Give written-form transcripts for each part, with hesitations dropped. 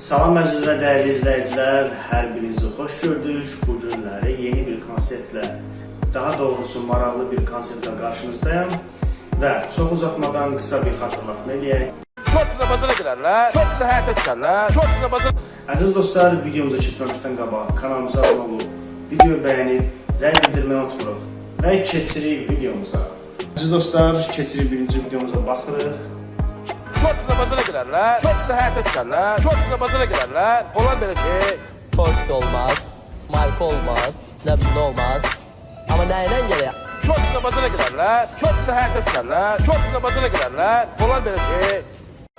Salam əziz və dəyərli izləyicilər, hər birinizi xoş gördük. Bu günləri yeni bir konseptlə, daha doğrusu maraqlı bir konseptlə qarşınızdayam və çox uzatmadan qısa bir xatırlatma eləyək. Şortla bazara girərlər, şortla həyata çıxarlar, şortla bazara Əziz dostlar, videomuza keçməmişdən qabaq kanalımıza abunə olub, videoyu bəyənib, rəy bildirməyi unutmuruq. Və keçirik videomuza. Əziz dostlar, keçirik birinci videomuza baxırıq. Şortla bazara girərlər, şortla həyata çıxarlar, şortla bazara girərlər. Olan belə şey. Şort olmaz, marka olmaz, ne bileyim ne olmaz. Ama nereden geliyor? Şortla bazara girərlər, şortla həyata çıxarlar, şortla bazara girərlər. Olan belə şey.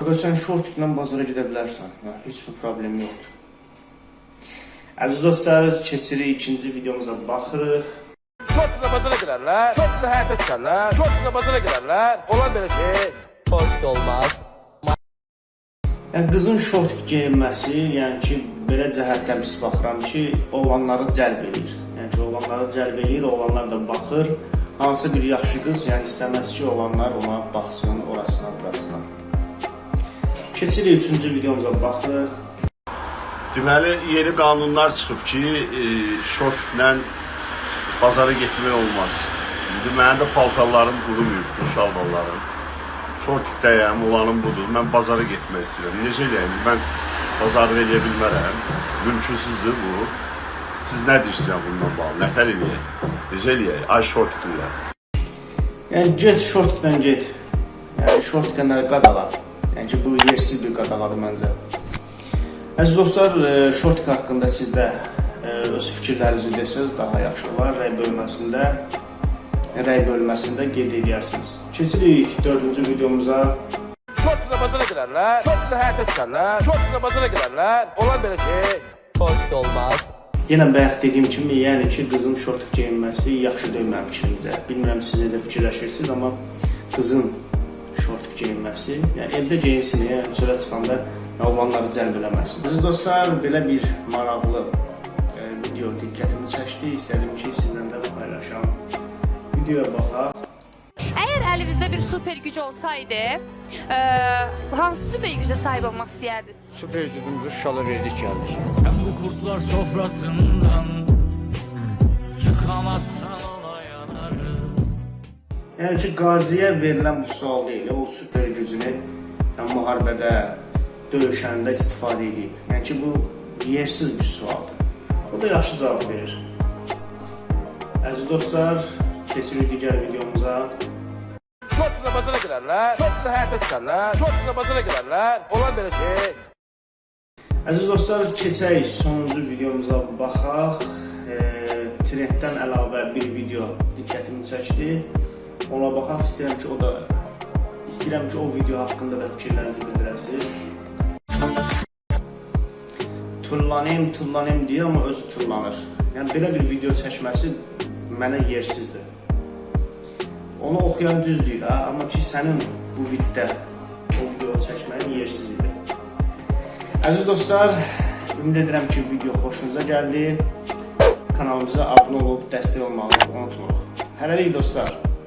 Aga sən şortiklə bazara gedə bilərsən. Ha, heç bir problem yoxdur. Əziz dostlar, keçirik ikinci videomuza baxırıq. Şortla bazara girərlər, şortla həyata çıxarlar, şortla bazara girərlər. Olan belə şey. Şort olmaz, Yəni qızın şortik geyinməsi, yəni ki, belə cəhətdən pis baxıram ki, oğlanları cəlb eləyir. Yəni ki, oğlanları cəlb eləyir, oğlanlar da baxır. Hansı bir yaxşı qız, yəni istəməz ki, oğlanlar ona baxsın, orasına, burasına. Keçirik üçüncü videomuza baxırıq. Deməli, yeni qanunlar çıxıb ki, şortla bazara getmək olmaz. İndi mənim də paltarlarım qurumayıbdır, şalvarlarım. Şortikdəyəm, olanım budur. Mən bazara getmək istəyirəm. Necə eləyəm? Mən bazarda eləyə bilmərəm. Mümkünsüzdür bu. Siz nə deyirsiniz bundan bağlı? Nətər eləyək? Necə eləyək? Ay şortiklilər. Yəni get şortla get. Yəni şortla nə qadağa. Yəni ki, bu yersiz bir qadağadır məncə. Əziz dostlar, şortik haqqında siz də öz fikirlərinizi desəniz daha yaxşı olar. Rəy bölməsində qeyd edərsiniz. Keçirik dördüncü videomuza. Şortla bazara girərlər, şortla həyata çıxarlar, şortla bazara girərlər. Olan belə şey. şort olmaz, Yenə bayaq dediyim kimi, yəni ki, qızın şortik geyinməsi yaxşı deyil mənim fikrimcə. Bilmirəm siz necə fikirləşirsiniz, amma qızın şortik geyinməsi, yəni evdə geyinsin, yəni çölə çıxanda oğlanları cəlb eləməsin. Əziz dostlar, belə bir maraqlı video diqqətimi çəkdi. İstədim ki, sizlə də paylaşam. Videoya baxaq. Əgər əlinizdə bir super güc olsaydı, hansı super gücə sahib olmaq istəyərdiniz? Süper gücümüzü Şuşalı verdik geldik. Sen bu kurtlar sofrasından çıkamazsan ona yanarım. Yəni ki, qaziyə verilən bu sual deyil. O super gücünü yəni, müharibədə, döyüşəndə istifadə edib. Yəni ki, bu yersiz bir sualdır. O da yaxşı cavab verir. Əziz dostlar, keçirik digər videomuza. Şortla bazara girərlər, şortla həyata çıxarlar, şortla bazara girərlər. Olan belə şey. Əziz dostlar, keçək sonuncu videomuza baxaq. Trenddən əlavə bir video diqqətimi çəkdi. Ona baxaq. İstəyirəm ki, o video haqqında da fikirlərinizi bildirəsiniz. Tullanayım, tullanayım deyir, amma özü tullanır. Yəni belə bir video çəkməsi mənə yersizdir. Onu oxuyan düz deyil, ha, amma ki sənin bu viddə o video çəkməyin yersiz idi. Əziz dostlar, ümid edirəm ki, video xoşunuza gəldi. Kanalımıza abunə olub dəstək olmağı unutmuruq. Hələlik dostlar.